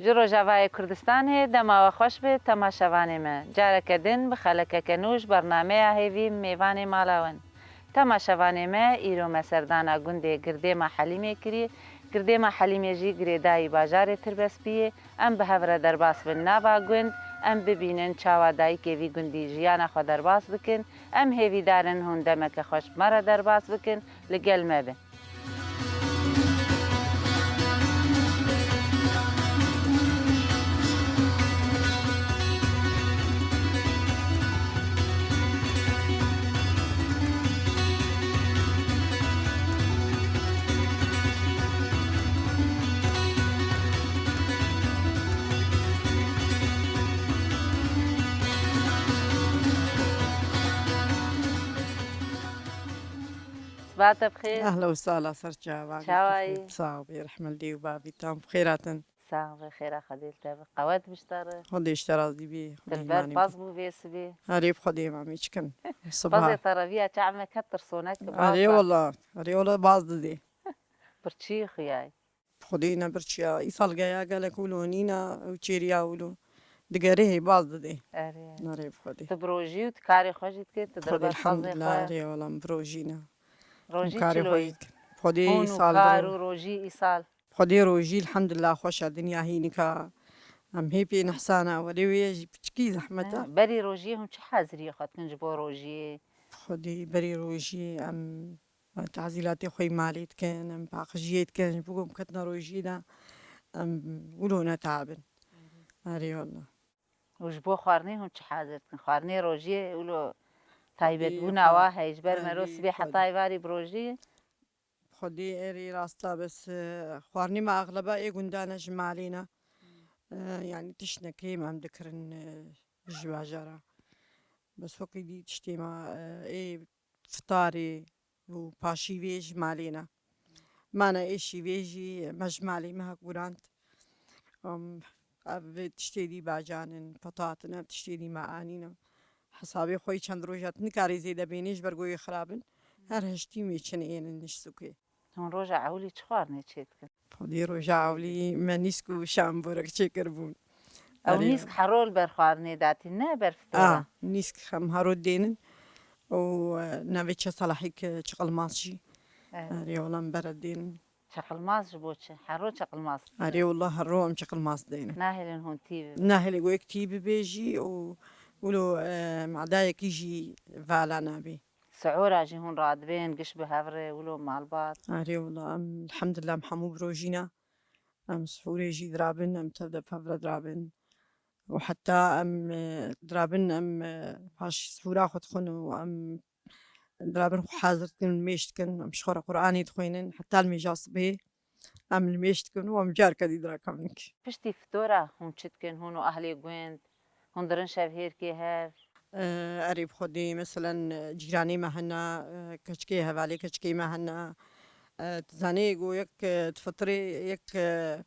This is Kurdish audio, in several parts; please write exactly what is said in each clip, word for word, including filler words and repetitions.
Ji Rojavayê Kurdistanê dema we xweş be temaşevanê me. Careke din bi xelekeke nû ji bernameya Hêvî mêvanê mala we in. Temaşevanê me, îro me serdana gundê Girdêma Helîmê kiriye. Girdêma Helîmê jî girêdayî bajarê Tirbespiyê. Em bi hev re derbas bin nava gund, em bibînin çawa dayikê vî gundî jiyana xwe derbas dikin. Em hêvîdar in hûn demeke xweş bi me re derbas bikin, li gel me bin. Siba te bi xêr. Ehla û sala ser çavan. Çawa yî? Sax bî, rehmildî û bavî tam bi xêr hatin. Sax be, xêra Xwedê li te be. Qewet bi ji te re. Xwedê ji te razî bî. Dilber paz bû vê sibê. Erê bi Xwedê, mamê çi kin. Siba. Pazê te re viya çav me ket tirsonek. Erê wela, erê wela baz didê. Birçî xuyay. Xwedê ne birçiya. Îsal geya gelek wilo nîna û çêriya wilo. Digerê hê baz didê. Erê. Erê bi Xwedê. Tu bi rojî û tu karê xwe jî dikê, tu Xwedê dilber pazê elhamdulillah, xwe. Erê wela min bi rojî ne. Rojî karê çilo xwe yî? Jî dikim. Xwedê Hûn û îsal kar dir. Û rojî îsal. Xwedê rojî elhamdulillah xweş e, dinya hî nika em hê pê nehsana, welê wê jî piçkî zehmet e. He, berî rojiyê hûn çi haziriyê xwe dikin ji bo rojiyê? Xwedê berî rojiyê em tazîlatê xwe yê malê dikin, em paqijiyê dikin, ji bo ku em ketine rojiyê de em wilo netabin. Erê wela. Û ji bo xwarinê hûn çi hazir dikin? Xwarinê rojiyê wilo taybetbûna wa heye, ji ber mero sibê heta êvarî bi rojiyê? Xwedê erê rasta bes, e, xwarinê me axleba ê gundan e ji malê ne. E, yanî tişt ne kêm em dikirin, e, ji bajara. Bes wekî dî tiştê me, e, ê fitarê û paşîvê ji malê ne. Mane ê şîvê jî me ji malê me hek gurand. Em, ev tiştê dî bacanin, petatin, ev tiştê dî me anîne. Hesabê xwe yî çend roja tu nikarî zêde bênî ji ber ku yê xirab in. Her heştî mêçin ênin ji sûkê. Hûn roja ewlî çi xwarinê çê dikin? Xwedê roja ewlî me nîsk û şamborek çêkiribûn. Ew nîsk hero li ber xwarinê datîn, ne ber fitora? A, nîsk em hero dênin û, e, navê çe salahîk, e, çiqilmaz jî. Evet. Erê wela em bere dênin. Çiqilmaz ji bo çi? Hero çiqilmaz. Erê wela hero em çiqilmaz dênin. Nahêlin hûn tî bibin. Nahêlin ku yek tî bibe jî û wilo, e, madayekî jî vala nabe. Sihûra jî hûn radibên, giş bi hev re, wilo malbat. Erê wela, em, elhamdulillah, em hemû bi rojî ne. Em sihûrê jî dirabin, em tev de bi hev re dirabin. Û heta em, e, dirabin, em, e, paş sihûra xwe dixwin û em dirabin xwe hazir dikin, mêj dikin, em ji xwe re Qur'anê dixwînin, heta li mêja sibê. Em li mêj dikin û em careke dî dirakevin. Piştî fitora hûn çi dikin, hûn û ahlê gund? Hûn dirin şevhêrkê hev? Eh, erê bi Xwedê, meselen, cîranê me hene, eh, keçikê hevalê keçikê me hene. Eh, tu zanê ku yek, eh, difitirê, yek, eh,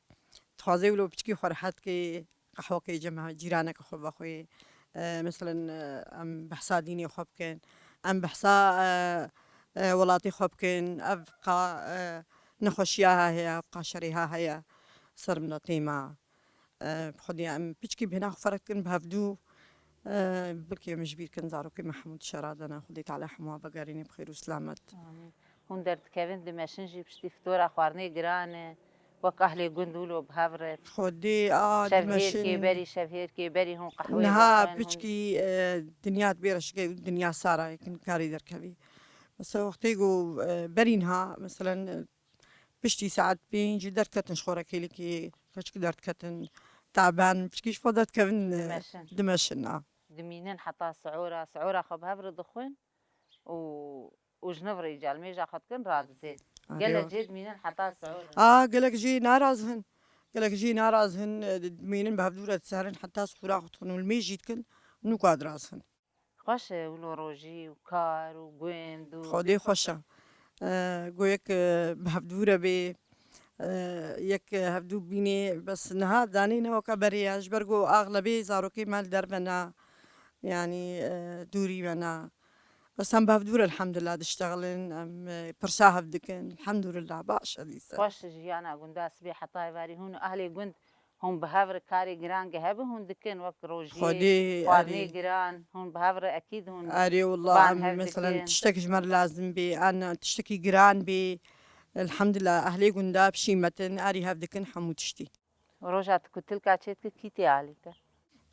dixwazê wilo piçikî xwe rehet kê, qehwekê cem cîraneke xwe vexwê. Eh, meselen, eh, em behsa dînê xwe bikin. Em behsa, eh, eh, welatê xwe bikin. Ev qa, eh, nexweşiya ha heye, ev qa şerê ha heye ser miletê me. Eh, bi Xwedê em piçkî bêhna xwe ferq dikin bi hevdû. Eh, bilkê em ji bîr kin zarokê me hemû di şera de ne. Xwedê Teala hemû vegerîne bi xêr û silamet. Amîn. Hûn derdikevin dimeşin jî piştî fitora xwarinê giran e. Wek ahlê gund wilo bi hev re. Xwedê a dimeşin. Şevhêrkê berî, şevhêrkê berî hûn qehweyê dixwin, hûn. Niha piçkî, eh, dinya dibê reşikê û dinya sara ye, kin karî derkevî. Mesela wextê ku, eh, berî niha, meselen, eh, Piştî saet pênc derketin ji xwe re kêlikê, keçik derdiketin, taben, piçkî ji xwe derdikevin, e, dimeşin. Dimeşin, a. Dimînin heta sihora, sihora xwe bi hev re dixwin û, û ji niv re îca li mêja xwe dikin, radizên. Erê. Gelek jê dimînin heta sihora. A, gelek jê naraz hin. Gelek jê naraz hin, e, dimînin bi hevdû re diserin heta sihora xwe dixwin û li mêj jî dikin, nûka diraz hin. Xweş e wilo rojî û kar û gund û. Xwedê xweş e. E, ku yek, e, bi hevdû re bê, e, yek, e, hevdû bînê, bes niha zanî ne weke berê ye, ji ber ku axlebê zarokê me li derve ne, yanî, e, dûrî me ne. Bes em bi hevdû re elhamdulillah diştexilin, em, e, pirsa hev dikin, elhamdulillah baş e dîse. Xweş jiyana gunda sibê heta êvarî hûn û ahlê gund Hûn bi hev re karê giran ge hebin hûn dikin, wek rojiyê, Xwedê, xwarinê erê. giran, hûn bi hev re ekîd hûn Erê, wela van em hev mesela dikin. tiştek ji me re lazim bê, an tiştekî giran bê. Elhamdulillah, ehlê gunda pişîmetin, erî hev dikin hemû tiştî. Roja tu kutilka çê dikî, kî tê alî te?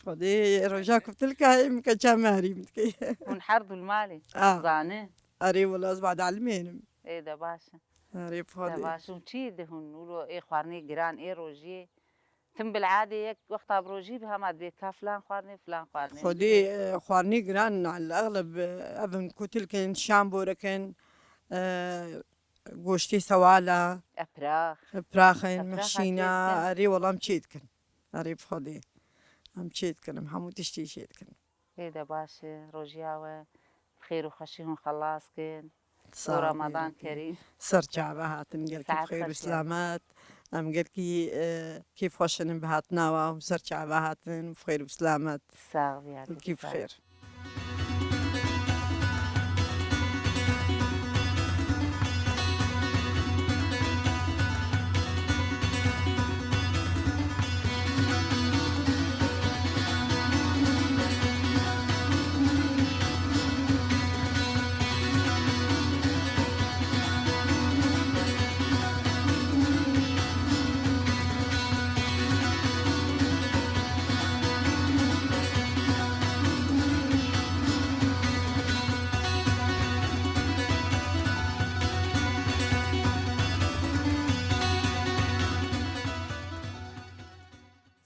Xwedê roja kutilka hê min ke çem herî min dikê. Hûn her du li malê? Ah. Zane? Erê, wela ez bada li mênim. Ê de baş e. Erê, De Xwedê. baş. Hûn çi dihûn? Wilo ê xwarinê giran, ê rojiyê. Tim bil'adê yek wexta bi rojî bi hema dibê ka filan xwarinê, filan xwarinê. Xwedê, e, xwarinê giran in, el exleb, e, ev in kutilkin, şamborekin, e, goştê sewala, Eprax. piraxin, Epraxa mixşîna, çê dikin. erê, wela em çê dikin. Erê, bi Xwedê. Em çê dikin, em hemû tiştî çê dikin. Ê de baş e, rojiya we bi xêr û xweşî hûn xelas kin. Sağ ol, Ramadan Kerîm. Ser çava hatin, gelkî bi xêr û selamet. Em gelkî, e, kêf xweş in bi hatina we û ser çava hatin, bi xêr û selamet. Sağ ol, ya Gelkî bi xêr.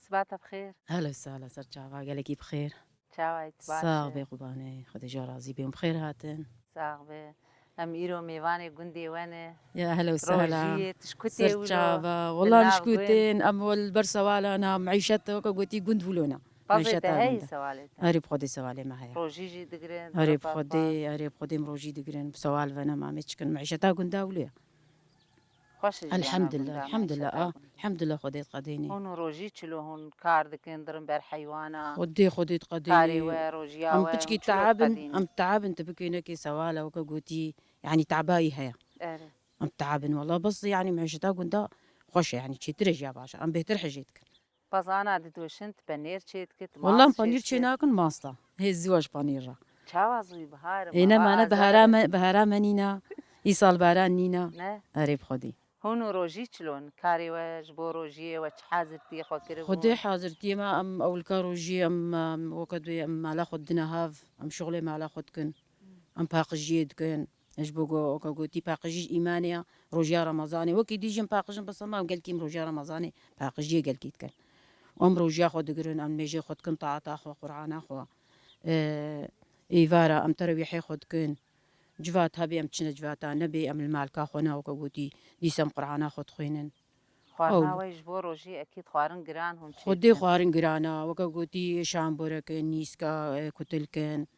Sibata bi xêr. Hela sala ser çava, gelekî bi xêr. Çawa yî, tu baş Sax e? bê qubanê, Xwedê ji we razî bê, hûn bi xêr hatin. Sax be. Em îro mêvanê gundê we ne. Ya hela û sehla. Rojiyê, tu ji ku tê Ser wilo? çava. Wela em ji ku tên, em wel ber sewala na, meîşet weke gotî gund wilo na. Pazê Meîşeta te heye gunda. sewalê te? Erê bi Xwedê sewalê me heye. Rojî jî digirin, Erê bi Xwedê, erê bi Xwedê em rojî digirin. Bi sewal ve ne, ma em ê çi kin? Meîşeta gunda wilo ye. Xweş e jiyana Elhamdulillah, gunda, elhamdulillah, meîşeta ah, gunda. elhamdulillah Xwedê diqedênê. Hûn rojî çilo hûn kar dikin, dirin ber heywana. Xwedê, Xwedê diqedênê. Karê we, rojiya Em we, piçkî hûn çilo teab in, diqedînin? em teab in, tu bikê nekê sewala weke gotî, yanî teabayî heye. Erê. Em teab in wela, bes yanî meîşeta gunda xweş e, yanî çêtir e jiya baş e. Em bêhtir hejê dikin. Pazana didoşin, tu penêr çê dikit, Wela em mas çê panîr çê dikit. nakin, masta. Hê zîwa ji panîr re. Çawa zû bihar e, Ê ne mava mane azar bihara e. me, bihara me nîna. Îsal baran nîna. Ne? Erê bi Xwedê. Hûn û rojî çilon? Karê we ji bo rojiyê we çi hazirtiyê xwe kiribûn? Xwedê hazirtiyê me, em ewilka rojiyê em, em weke dibê em mala xwe didine hev, em şixulê mala xwe dikin. Em paqijiyê dikin. Ji bo go-, weke gotî paqijî ji îmanê ya, rojiya Remezanê. Wekî dî jî em paqij in, bes em gelkî em rojiya Remezanê paqijiyê gelkî dikin. Em rojiya xwe digirin, em mêjê xwe dikin, taata xwe, Qur'ana xwe. Ee, êvara em terewîhê xwe dikin. Civat hebê em çine, civata nebê em li malka xwe ne, weke gotî dîsa em Qur'ana xwe dixwînin. Xwarina Ew. we ji bo rojî ekîd xwarin giran hûn çê Xwedê dikin? xwarin giran e, weke gotî şamborek in, nîska, e, kutilk in,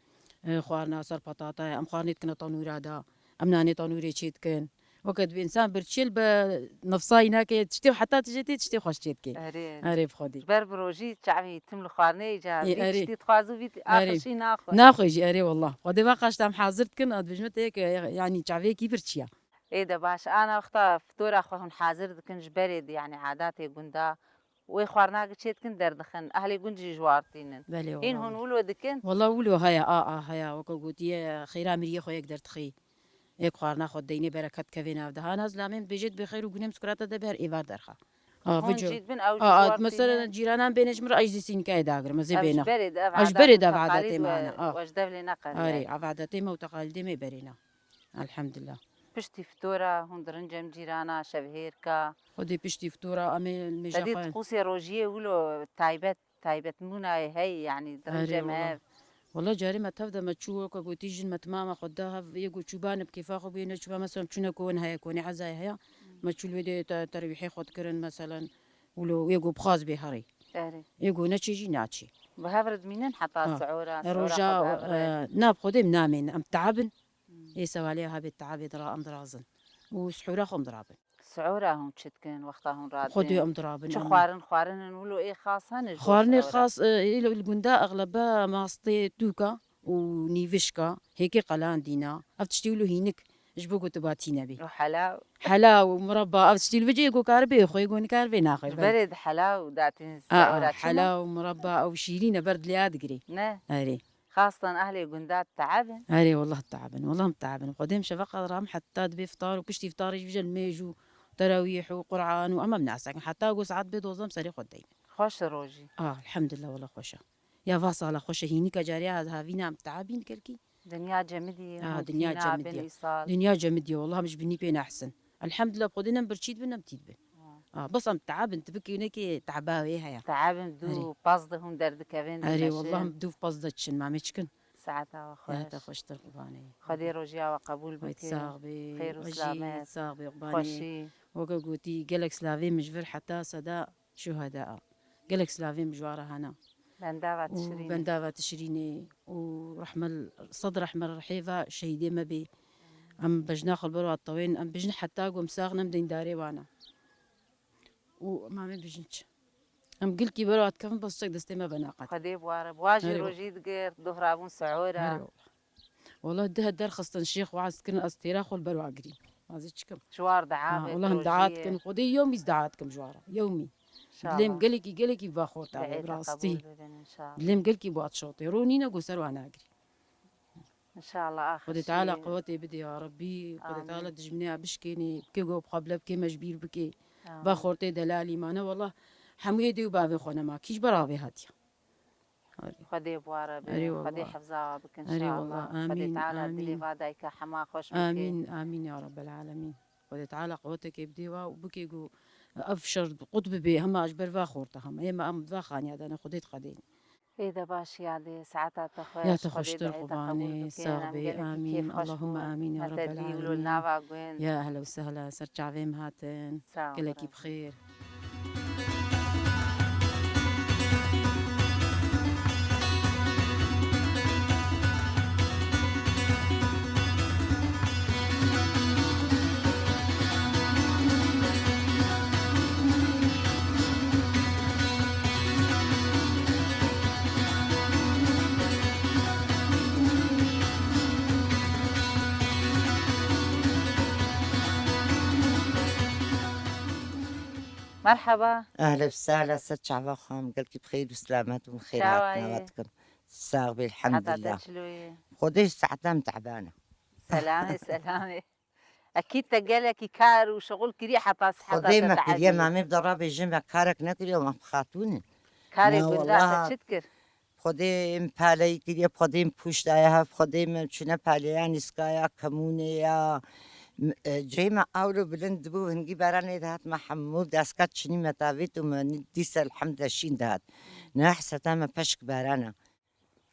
e, xwarina ser petata ye. Em xwarinê dikine tenûra de. Em nanê tenûrê çê dikin. Weke dibê însan birçî li be nefsayî nake, tiştê heta tu jê tê tiştê xweş çê dikê. Erê. Erê bi Xwedê. Ji ber bi rojî çavî tim li xwarinê îcar Ê, bî erê. tiştî dixwaz û bî Erê. axir jî naxwe. Naxwe jî, erê wallah. Xwedê va qaşta em hazir dikin, ez dibêjim te yek, e, yanî çavê yekî birçî ye. Ê de baş, ana wexta fitora xwe hûn hazir dikin ji berê de, yanî adatê gunda, wê xwarina gi çê dikin derdixin, ehlê gund jî ji war tînin. Belê, Hîn wala hûn wilo. wilo dikin? Wala wilo heye, a, a, heye. Weke gotiye, xêra miriyê xwe yek derdixî. Yek xwarina xwe deynê bereket kevê nav de. Hana zilamê min bêjê dibê xêr û gunê min skurata de ber êvar derxa. A, Hûn vico. jî dibin ew jî A, ji a, war mesela tînin? cîranan bêne ji min re, ez jî sînkayê dagirim, ez ê Ev ji bêna. berê de ev A, ji adat berê û de ev teqalîd adetê we, me, a. we ji devlê neqeriye. Arê, ev adetê me û teqalîdê me berêna. Elhamdulillah. Piştî fitora hûn dirin cem cîrana, şevhêrka. Xwedê piştî fitora em ê li mêja Te dî xwe. Tiqûsê rojiyê wilo taybet, taybetbûna heye, yanî dirin Erê, cem wala. ev. Wala carê me tev de me çû, weke gotî jin me timama xwe da hev, yê go çû banib kêfa xwe bûye, ne çûba mesela çûne ko win heye, konê ezayê heye. Me çû li wê de te-, terwîhê xwe dikirin, meselen, wilo yê go bixwaz bê herê. Erê. Yê go neçê jî naçê. Bi hev re dimînin heta Ha. siora, E, siora roja, xwe bi hev re. e, na bi Xwedê em namên, em teab in. Hmm. Ê sewalê hebê teabê dira em dirazin. Û sihûra xwe em dirabin. Siora hûn çi dikin, wexta hûn radin? Xwedê em dirabin, Çi em xwarin xwarinin wilo ê xas hene ji bo Xwarinê siora? xas, e, ê li gunda exlebe mastê tûka û nîvişka, hêkê qelandîna. Ev tiştê wilo hînik. Ji bo ku tu batî nebî. Û hela û... Hela û murabba, ev stil vecê ku kar bê xwe, ku nikar bê naxwe. Ji berê di hela û datîn... Aa, sewra çi ne? Hela û murabba ew şîrîn e, ber dilê ya digirê. Ne. Erê. Xastan ehlê gunda teab in. Erê, wallah teab in, wallah teab in. Xwedê em şeveqa diram heta dibê iftar û piştî iftarê jî vijel mêj û terawîh û Qur'an û em em nasekin. Heta ku saet bê dozdeh em serê xwe deynin. Xweş e rojî. Ah, elhamdulillah, wallah xweş e. Ya va sala xweş e, hînika cariya ez havîna em teabîn kelkî. Dinya cemidî, ah, hûn dinya tîna cemidî bin ya. Îsal. Dinya cemidî ya, wallah em ji binî pê nehsin. Elhamdulillah, bi Xwedê ne em birçî dibin, ne em tî dibin. Ah, bes em teab in, tu bikê nekê teaba wê heye. Teab in, dû... Erê. Pez de hûn derdikevin, erê, dimeşin. Wallah em dû pez de diçin, mamê çikin. Saeta we xweş. Ya te xweştir qurbanê. Xwedê rojiya we qebûl bike. Sax bê. Xêr û selamet. Sax bê qurbanê. Xweşî. Weke gotî, gelek silavê min ji vir heta seda şuheda. Gelek silavê min ji wan re hene. Bendava Tişrînê. Û bendava Tişrînê û rehme, sed rehme rihê va şehîdê me bê. Em bejna xwe li ber wan tewên, em bijin heta ku em sax ne em deyndarê wan e. Û mamê bijin çi? Em gilkî ber wan dikevin, bes çek destê me veneqet. Xwedê bi wan re, bi wan jî... Erê, rojî digir, doh rabûn sihora. Erê, wallah. Wala dih derxistin şêx waz dikin, ez têra xwe li ber wa girî. Ez ê çi kim? Ji war dua... Ha, bê, wala em dua dikin, Xwedê yewmî ez dua dikim ji war re. Yewmî. Dilê min gelekî, gelekî va xorta be, bi rastî. Dilê min gelekî bi wa dişewitê. Ro nîne ku ser wa nagirî. Înşallah. Xwedê Teala qewetê bidê ya Rebbî. Xwedê Teala dijminê ya bişkênê. Bike ku bi xwe bile bike, me ji bîr bike. Va xortê delalî mane. Wala hemûyê dê û bavê xwe nema. Kî ji ber avê hatiye. Erê. Xwedê bi wa re be. Erê, Xwedê wallah. Hifza wa bikin, erê, inşallah. Wallah. Xwedê Teala dilê va dayika hema xweş bike. Amîn, amîn ya Rabbel Alemîn. Xwedê Teala qeweteke bidê wa û bike ku ev şer qut bibe, hema ji ber va xorta hema. Ê me em va xaniya de ne, Xwedê dixwedê. Ê de baş ya dê, saeta te xweş. Ya te xweştir qurbanê, sax bê, amîn. Allahumma amîn ya Rabbel Alemîn. Ya ehla û sehla, ser çavê min hatin. Gelekî bi xêr. Merhaba. Ehla û sehla, ser çava xwe, em gelkî bi xêr û selamet û xêr hatine we dikim. Sax bî, elhamdulillah. Heta te çilo ye? Xwedê saeta em teban e. Selamê, selamê. Ekîd te gelekî kar û şixul kiriye heta siheta te te'ebî. Xwedê me kiriye, me, me bi dera bêjin me karek nekiriye, me bi xatûn in. Karê gunda te çi dikir? Xwedê em paleyî kiriye, Xwedê em pûş daye hev, Xwedê em çûne paleya nîskaya, kemûnê ya. M-, e, cihê me awlo bilind dibû, hingî baranê dihat, me hemû deska çinî me tavît û me nî-, dîsa elhamdulillah şîn dihat. Niha heseta me peşk barana.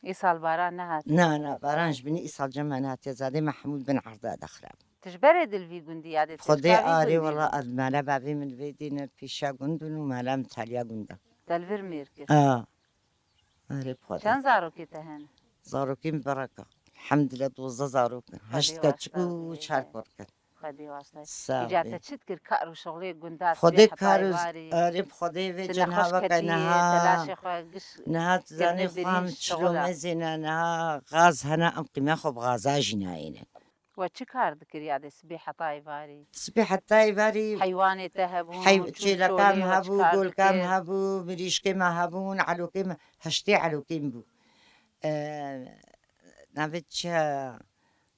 Îsal baran nehat. Na, na, baran ji binî îsal cem me nehatiye. Zadê me hemû bin erda de xirab. Tu ji berê dil vî gundî ya dê... Xwedê arê, wela ez mala bavê min vê dîne pêşa gund in û mala min taliya gund e. Te li vir mêr kir. A. Erê bi Xwedê. Çend zarokê te hene? Zarokê min bereka. Elhamdulillah, dozdeh zarok in. Heşt keçik û çar kurk in. Xwedê wasta. Sax bî. Îca te çi dikir kar û şixulê gunda? Xwedê kar û, erê bi Xwedê vê cin hava ke niha. Niha tu zanî xwe em çilo mezê ne, niha gaz hene, em qîmê xwe bi gaza jî nayêne. We çi kar dikir ya dê sibê heta êvarî? Sibê heta êvarî heywanê te hebûn, çêleka min hebû, golka min hebû, mirîşkê me hebûn, elokê me, heştê elokê min bû. E, navê çi ye?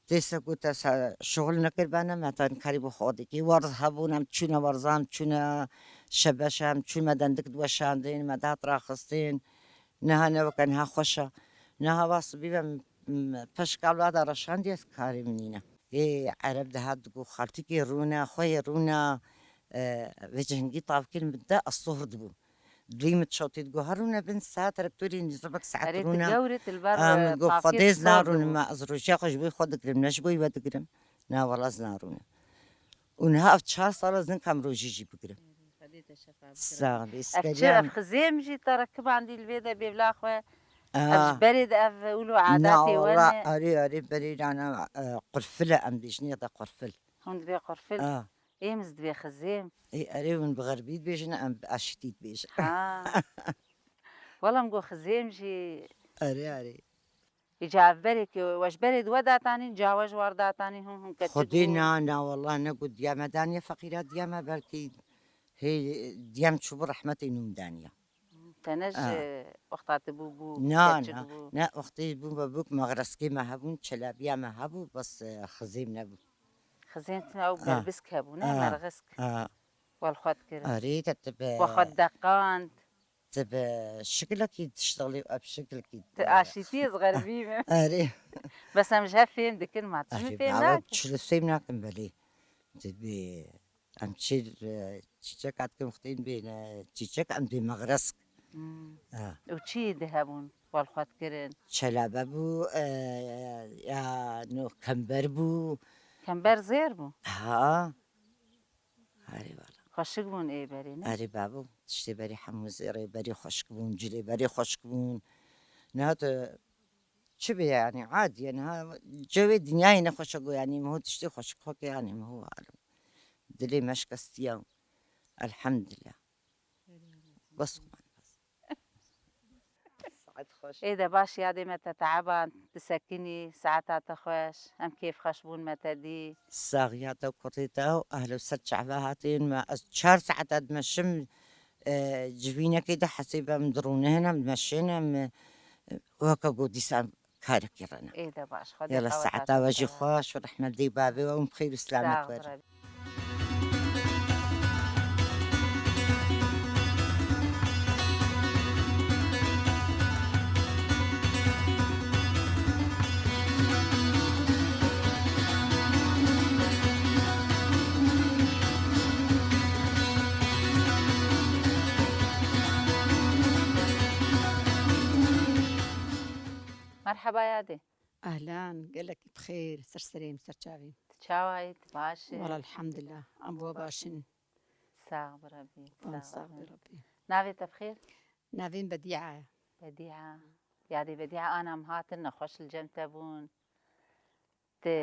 Dêse ku te se-, şixul nekiribane, me tenê karî bo xwe dikî. Werz hebûn, em çûne werzan, çûne şebeşe, em çûn me dendik diweşandin, me dihat raxistin. Niha ne weke niha xweş e. Niha va sibî ve m-, m-, peşka li wa de reşandiye, karê min nîne. Ê Ereb dihat digo, xaltikê rûne, xweyê rûne, e, vê cihingî tavkir min de ez sohr dibûm. Dûyî min dişewtî digo, herûne bin saet, rektorê nîzibek saet rûne. Erê, tu gewr î, tu li ber, em, e, go, Xwedê ez narûnim, me, ez rojiya xwe ji bo xwe digirim, ne ji bo we digirim. Na, wela ez narûnim. Û niha ev çar sal ez nikim rojî jî bigirim. Xwedê te şefa bikire. Sax bî. Ev çi, ev xizêm jî te re kibandî li vê de bêvla xwe? Aa. Ev ji berê de ev wilo adetê we ne? Na, wela, erê, erê, berê rana, e, qurfil e, em dibêjin ya da qurfil. Hûn dibê qurfil? Aa. Ê, em ez dibê xizêm. Ê, erê, hûn bi xerbî dibêjin, em bi aşitî dibêjin. Ha. Wela em go xizêm jî. Erê, erê. Îca ev berê ke we ji berê di we datanîn, ca we ji war datanîn, hûn hûn keçik Xwedê bûn? Na, na, wallah ne ku diya me daniye feqîra diya me, belkî hê diya me çûbû rehmetê nû min daniya. Te ne ji Ha. wexta tu bû bû, Na, keçik na, bû? Ne, wextê bû me bûk, mexreskê me hebûn, çelabiya me hebû, bes, e, xizêm nebû. Xizên tune ew Ha. berbisk hebû, ne Ha. merxisk. Ha. Wal xwe dikirin. Arê, te, te be Wa xwe deqand. Te bi şikilekî tiştexlî, ev şikilekî Tu aşîtiyê zixerbî me. Erê. Bes em ji hev fêm dikin, ma tu ji min Erê, fêm ma nakî? Çi li fêm nakim belê. Te bi em çî, e, çîçek hatkin xwedên bêne, çîçek em bê mexresk. Hmm. Ha. Û çi di hebûn, wal xwe dikirin? Çelabe bû, e, ya no kember bû. Kember zêr bû? Ha. Erê wala. Xweşik bûn ê berê, ne? Erê babû, tiştê berê hemû zêrê berê xweşik bûn, cilê berê xweşik bûn. Niha tu çi bê yanî, adî ye, niha cewê dinyayê ne xweşik bû yanî, miho tiştê xweşik xwe ke yanî, miho alim. Dilê me şikestiya. Elhamdulillah. Bes xwe. Saet xweş. Ê de baş, yadê me te teeban, tu sekinî, saeta te xweş, em kêfxweş bûn me te dî. Saxiya te û kurê te û ehlo ser çava hatin me. Ez çar saeta dimeşim, e, civînekê de hesêbe em dirûnihin, em dimeşin, em, e, weke ku dîsa karekî rene. Ê de baş, Xwedê Yala qeweta saeta te we jî bide. Xweş û rehmet dê bavê we û bi xêr û selamet Sax werin. Bira. Merheba yadê. Ehlen, gelekî bi xêr, ser serê min, ser çavê min. Tu çawa yî, tu baş î? Wala elhamdulillah, em bo baş in. Sax bi Rebî, Em sax sax bi bi Rebî. Navê te bi xêr? Navê min Bedîa ye. Bedîa. Yadê Bedîa, ana em hatin, nexweş li cem te bûn. Ti,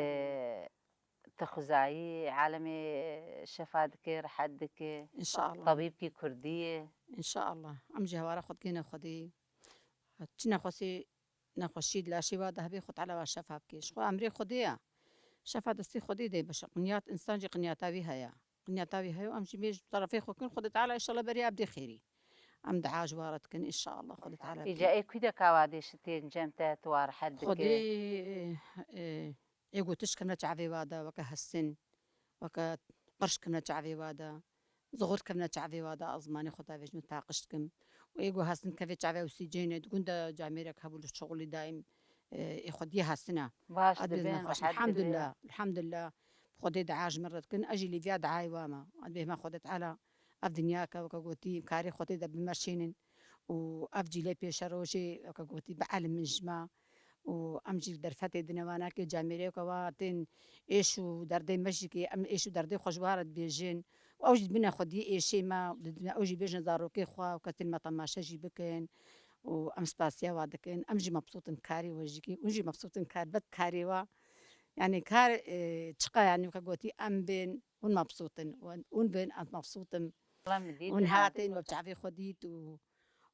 ti xwezayî alemê şefa dike, rehet dike. Înşallah. Tebîbkî kurdî ye. Înşallah. Em jî hewara xwe dikêne Xwedê. Çi nexwesî, nexweşî di laşê wa de hebe, Xwe Teala wa şefa bike. Ji xwe emrê Xwedê ye. Şefa destê Xwedê de baş e. Qinyat, însan jî qinyata wî heye. Qinyata wî heye û em jî bê ji terefê xwe kin, Xwedê Teala înşallah beriya bidê xêrî. Em dua ji wa re dikin, înşallah Xwedê Teala Îca bidê. Ê ku de ka wa dê şitên cem te, tu wa rehet dike. Xwedê, e, ê gotiş kevne çavê wa de, weke hestin, weke qirş kevne çavê wa de, zixur kevne çavê wa de, ez zimanê xwe de vêjim, paqij dikim. Û ê ku hestin kevê çavê ew sîcêne, di gund de camêrek hebû li şixulî daîm, e, ê xwediyê hestina. Baş Ez dibin, bêzim xweş. Rehet dibin. Elhamdulillah, elhamdulillah. Xwedê dua ji min re dikin, ez jî li viya duayê wa me. Ez bêhma Xwedê Teala ev dinyake, weke gotî, karê Xwedê de bimeşînin. Û ev cîlê pêşerojê, weke gotî, bi elim min ji me. Û em jî derfetê dine wanakê camêrê, weke wa tên êş û derdê me jî kê, em êş û derdê xwe ji wa re dibêjin. Û ew jî dibine xwediyê êşê me, û didine ew jî bêjin zarokê xwe, weke tên me temaşe jî bikin. Û em spasiya wa dikin. Em jî mebsût in karê we jî kê. Hûn jî mebsût in kar, vet karê wa. Yani kar, e, çiqa yani weke gotî em bên, hûn mebsût in. Hûn, hûn bên, ez mebsût im. Hûn hatin, we bi çavê xwe dît û,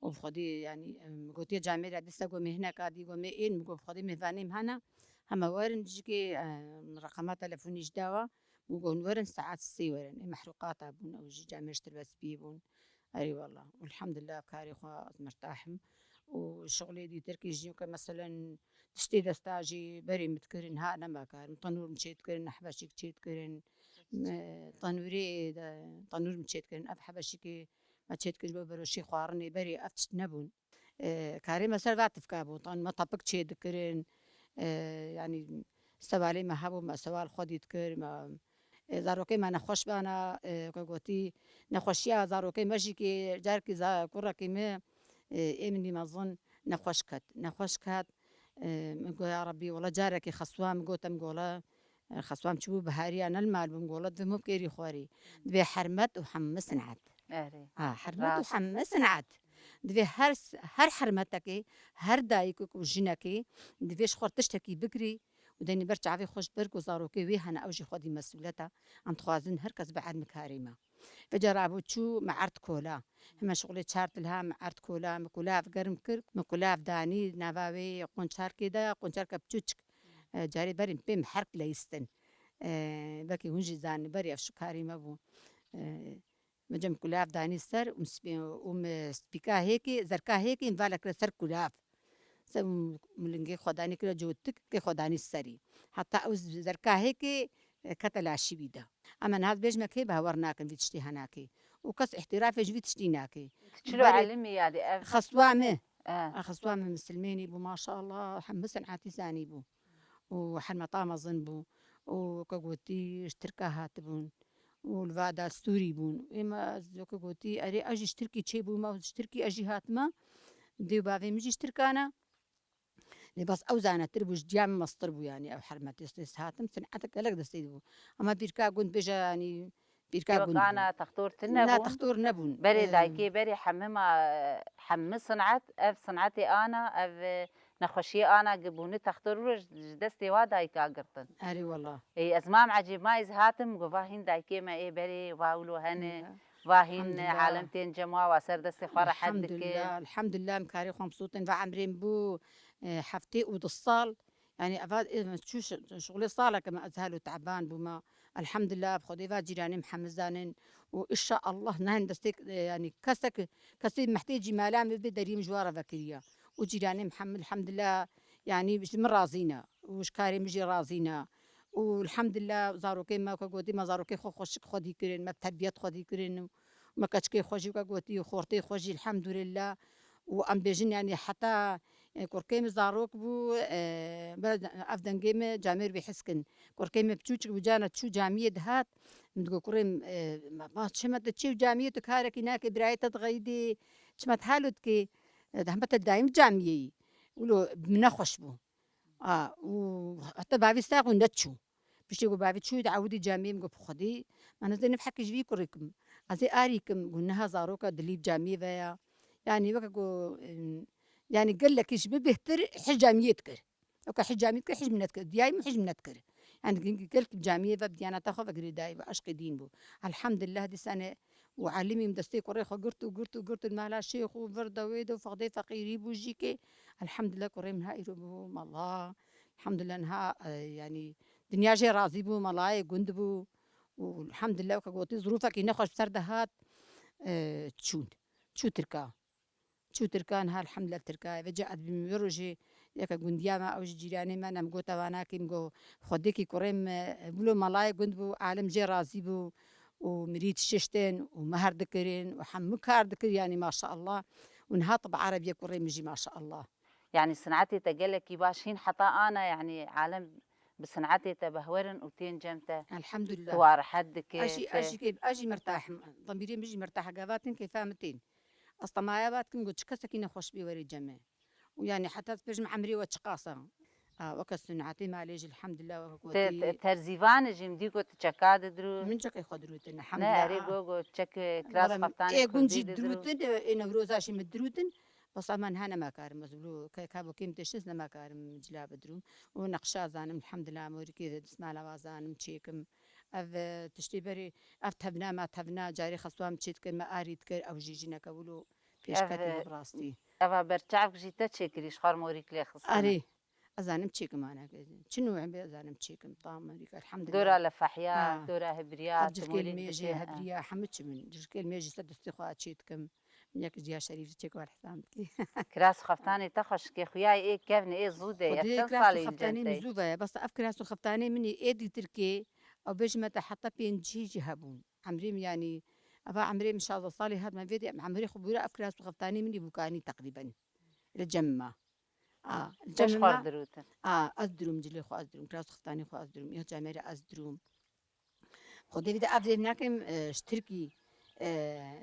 û bi xwedî, yani, em, gotiye camêrê dîsa ku me hineka dî, ku me ên, min got, "Xwedî mêvanê min hene, hema werin jikê, em, reqema telefonî ji dawa." Min got, "Werin saet sê werin." Ê mehrûqata bûn, ew jî camêr ji Tilbespiyê bûn. Erê wela. Elhamdulillah, karê xwe ez mertah im. Û şixulê dîtir kî jî ke meselen tiştê desta jî berê min dikirin, ha nema kar. Min tenûr min çê dikirin, hebeşîk çê dikirin. Me tenûrê de, tenûr min çê dikirin. Ev hebeşîkê me çê dikirin, bo beroşî xwarinê berê ev tişt nebûn. E, karê me ser va tifka bû. Tan me tapik çê dikirin. E, yanî sevalê me hebû, me seval xwedî dikir. Me, e, zarokê me nexweş bana, e, ke gotî, nexweşiya zarokê me jî kê carekî za-, kurekî me, e, ê min dî mezin nexweş ket. Nexweş ket. E, min got, "Ya Rebî, wela carekî xeswa min got, em gola, e, xeswa min çi bû bihariya ne li mal bûm gola, divê min bikêrî xwarî." Divê hermet û hemmi sinat. Erê. Ha, hermet û Rast. Hemmi sinat. Divê her s-, her hermetekê, her dayikek û jinekê divê ji xwe tiştekî bigirî û denî ber çavê xwe ji ber ku zarokê wê hene, ew jî xwedî mesûleta. Em dixwazin her kes bi elm karê me. Vêca rabû çû me erd kola. Hema şixulê çar tilha me erd kola, me kulav germ kir, me kulav danî nava wê qonçarkê de, qonçarka piçûçik. E, carê berî pê me herk leyistin. E, belkî hûn jî zanî, berî ev şikarî me bû. E, me cem kulav danî ser û spî-, û me spîka hêkê, zerka hêkê, me vala kire ser kulav. Ser û milingê xwe danî kire cotik, kê xwe danî serî. Heta ew zerka hêkê, e, kete laşî wî de. Em niha dibêjime kê bawer nakin vî tiştî henakê. Û kes îhtîrafê ji vî tiştî nakê. Çilo Berê elimî yadî ev xeswa me. E. A xeswa me misilmênî bû, maşallah, hemû senetî zanî bû. Û hermeta mezin bû. Û weke gotî ji Tirka hatibûn. Û li va destûrî bûn. Ê me, weke gotî, erê, ez jî ji Tirkî çêbûme û ji Tirkî ez jî hatime. Dê û bavê min jî ji Tirkan e. Lê bes ew zanetir bû, ji diya min mestir bû, yanî ew hermetê stês hatim, sinetek gelek destê dibû. Ama pîrka gund bêje, yanî pîrka Yok, gund bû. Ana textor tune Na, bûn. Textor nebûn. Berê Em, dayikê, berê hemima, hemmi sinet, ev sinetê ana, ev, e, nexweşiyê ana gi bûni textor bû, ji, ji destê wa dayika girtin. Erê wela. Ê, ez mam ecêb ma ez hatim, go va hîn dayikê me ê berê, va wilo hene, Ya. va hîn Elhamdulillah. Alem tên cem wa, wa ser destê xwe rehet dike. Elhamdulillah, elhamdulillah, em karê xwe em sotin, va emrê min bû, e, heftê û du sal. Yanî eva, e, çû şi-, şixulê saleke me ez helo teban bûme. Elhamdulillah, bi Xwedê va cîranê min hemî zanin. Û inşallah ne hin destê, e, yanî kesek, kesê mehtêcî mala min bê deriyê min ji wa re vekiriye. Û cîranê min hemî, elhamdulillah, yanî ji min razî ne. Û ji karê min jî razî ne. Û elhamdulillah, zarokê me, weke gotî, me zarokê xwe xweşik xwedî kirin, me bi terbiyet xwedî kirin. Me keçikê xwe jî, weke gotî, xortê xwe jî, elhamdulillah. Û em bêjin, yanî heta, e, kurkê min zarok bû, e, be-, ev dengê min camêr bê hez kin. Kurkê min piçûçik bû, cana çû camiyê dihat, min digot, kurê min, e, ma, ma çima tu çê û camiyê tu karekî nakê, birayê te dixeyidê, çima tu halo dikê, e, hembe te dayîm camiyê yî. Wilo bi min nexweş bû. A, û heta bavê sax û neçû. Piştî ku bavê çû, di ewidî camiyê min got, bi Xwedî, ma nizê niv hekî ji vî kurê kim. Ez ê arî kim, got, niha zaroka dilî bi camiyê ve ya. Yanî weke ku, em, yanî gelekî ji min bêhtir hij camiyê dikir. Weke hij camiyê dikir, hij min nedikir. Diyayî min hij min nedikir. Yanî gel-, gelek bi camiyê ve bi diyaneta xwe ve girêdayî ve eşqê dîn bû. Elhamdulillah, dîsane û elimî min destê kurê xwe girt û girt û girt û mala şêx û vir de wê de û fexdê feqîrî bû jî kê. Elhamdulillah, kurê min ha îro bû mala. Elhamdulillah, niha, e, yanî dinya jê razî bû, melayê gund bû. Û elhamdulillah, weke gotî, zirûfekî nexweş bi ser de hat, e, çûn. Çû Tirka. Çû Tirka, niha elhamdulillah Tirka ye. Vêca ez bîm wê rojê yeke gundiya me, ew ji cîranê me ne, min gota va nakê, min got, Xwedêkî kurê min, e, wilo melayê gund bû, alim jê razî bû. Û mirît şiştin û mehr dikirin û hemû kar dikir, yanî maşallah. Û niha tib erebiyê kurê min jî maşallah. Yanî sinetê te gelekî baş hîn heta ana, yanî alem bi sinetê te behwerin û tên cem te. Elhamdulillah. Tu wa rehet dike, Ez jî, te ez jî keyf, ez jî mirtah im. Demîrê min jî mirtah e. Gava tên keyfa min tên. Ez temaya va dikim, got, çi kesekî nexweş bê werê cem me. Û yanî heta dibêjim emrê we çiqas e. A, weke sunetê malê jî elhamdulillah, weke Te, gotî. te, terzîvan e jî, min dî got, tu çeka didirû. Min çekê xwe dirûtin, Ne, elhamdulillah. erê go, go, çek, e, kiras Wala, xeftanê ê gund kurdî jî didirû. dirûtin, ê Newroza jî min dirûtin. Bes ama niha nema karim, ez wilo ke-, kabo kêm têştin nema karim cila bidirûm. Û neqşa zanim, elhamdulillah, morîkê de dismala wa zanim çêkim. Ev, e, tiştê berê, ev tevna me tevna, carê xeswa min çê dikir, me arî dikir, ew jî jineke wilo pêşketî Ev, e, bi rastî. Eva berçavk jî te çêkirî, ji xwe re morîk lê xistine. Erê, ez zanim çêkim ana. Çi nû em bê, ez zanim çêkim. Tam morîk, elhamdulillah. Dora lefehiya, Ha. dora hibriya, Ev tu cilkê morîk limêjê, dikê, ha. hibriya, hemû çi min. Cilkê limêjê ser destê xwe çê dikim. Min yek ji diya şerîf çêk wer hesam dikî. Kiras xeftanê te xweşikê, xuya ê kevnê, ê zû de ye. Xwedê Çend kiras û salî xeftanê min incentey? Zû ve ye. Bes ev kiras û xeftanê min ê êdî Tirkê, ew bêjime te heta pêncî jî hebûn. Emrê min yanî, eva emrê min şazdeh salî hat me vê de, emrê xwe bûra ev kiras û xeftanê min ê bûkanî teqrîben. Li cem me. A, li Te cem ji xwe me. re dirûtin. A, ez dirûm cilê xwe, ez dirûm. Kiras û xeftanê xwe ez dirûm. Ya camêrê ez dirûm. Xwedê vî de ev dê nakim, e, ji Tirkî, e,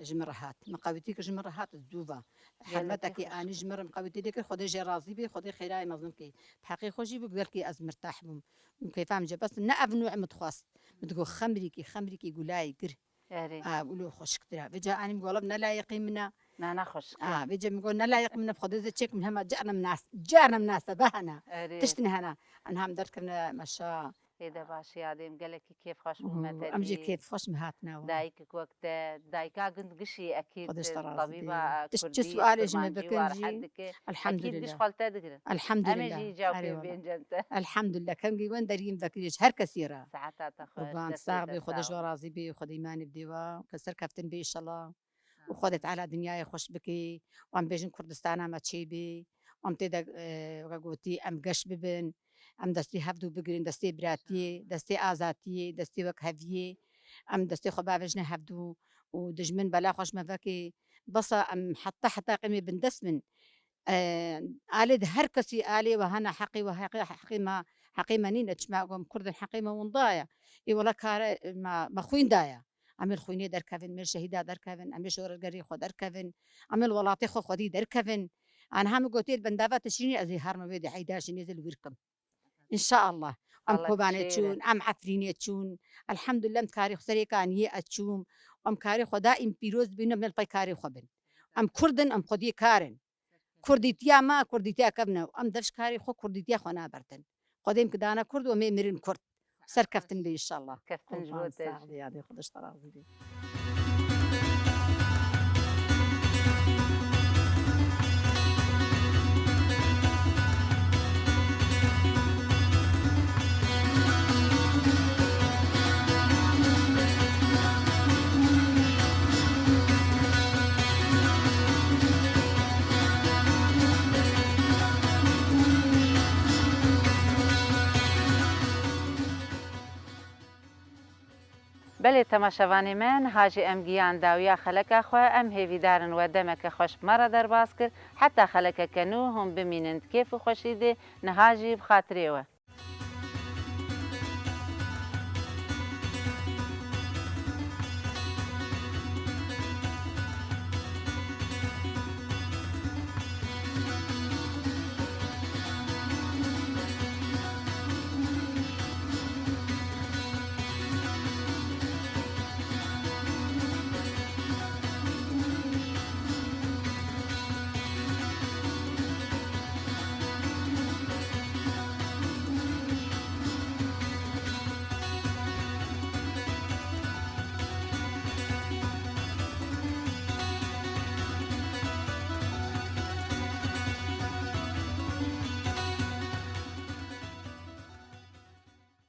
ji min re hat. Min qewitî kir ji min re hat, ez zû va. Gelekî Hermetekî xweş. anî ji min re min qewitî lê kir, Xwedê jê razî bê, Xwedê xêrayê mezin kê. Bi heqê xwe jî bû, belkî ez mirtah bûm. Min keyfa min jê bes ne ev nû min dixwest. Min digot xemrîkî, xemrîkî gulayî gir. Erê. A, wilo xweşiktir e. Vêca anî min got, ne layiqî min e. Na, ne xweşik e. A, vêca min got, ne layiqî min e, bi Xwedê zê çêk min hema carna minas-, carna minasebe hene. Erê. Tiştin hene. Enha min derkevne meşa. Tê de başî yadê min, gelekî kêfxweş bûme te dî. Em jî kêfxweş me hatine we. Dayikek wek te, dayika gund gişî ekîd, Xwedê ji te razî be. Tabîba kurdî, kurmancî war hed dike. Ekîd giş xwe li te digirin. Elhamdulillah. Em ê jî caw pê bêncin te. Elhamdulillah. Kengî wen deriyîn vekirî ji her kesî re. Saeta te xweş, destê te sax. Qurban sax bî, Xwedê ji we razî bî, Xwedê îmanê bidê we, ke serkeftin bê înşallah. û Xwedê Teala dinyayê xweş bikî, û em bêjin Kurdistana me çêbî, û em tê de, e, weke gotî, em geş bibin, em destê hevdû bigirin, destê biratiyê, destê azatiyê, destê wekheviyê, em destê xwe bavêjine hevdû û dijmin bela xwe ji me vekê. Besa em heta, heta qîmê bindest bin. E, alê di her kesî alê we hene heqê we, heqê, heqê me, heqê me nîne, çima em Kurd in, heqê me winda ye. Ê wela kare me, me xwîn daye. Em ê li xwînê derkevin, em ê li şehîda derkevin, em ê li şoreşgerê xwe derkevin, em ê li welatê xwe xwedî derkevin. Aniha min gotê li bendava Tişrînê ez ê herme wê di eyda jî nêzê li wir kim. Înşaallah. Em Kobanê çûn, em Efrînê çûn. Elhamdulillah, em karê xwe serê kaniyê ez çûm. Em karê xwe daîm pîroz dibînin, em ê li pey karê xwe bin. Em Kurd in, em xwediyê kar in. Kurdîtiya me, kurdîtiya kevn e. Em dev ji karê xwe, kurdîtiya xwe naberdin. Xwedê em ki dane Kurd û em ê mirin Kurd. Serkeftin be înşallah. Keftin ji bo te jî. Qurban sax be, yadê Xwedê ji te razî be. Belê temaşevanê me, niha jî em giyan dawiya xeleka xwe. Em hêvîdar in we demeke xweş bi me re derbas kir. Heta xelekeke nû hûn bimînin di kêf û xweşî de, niha jî bi xatirê we.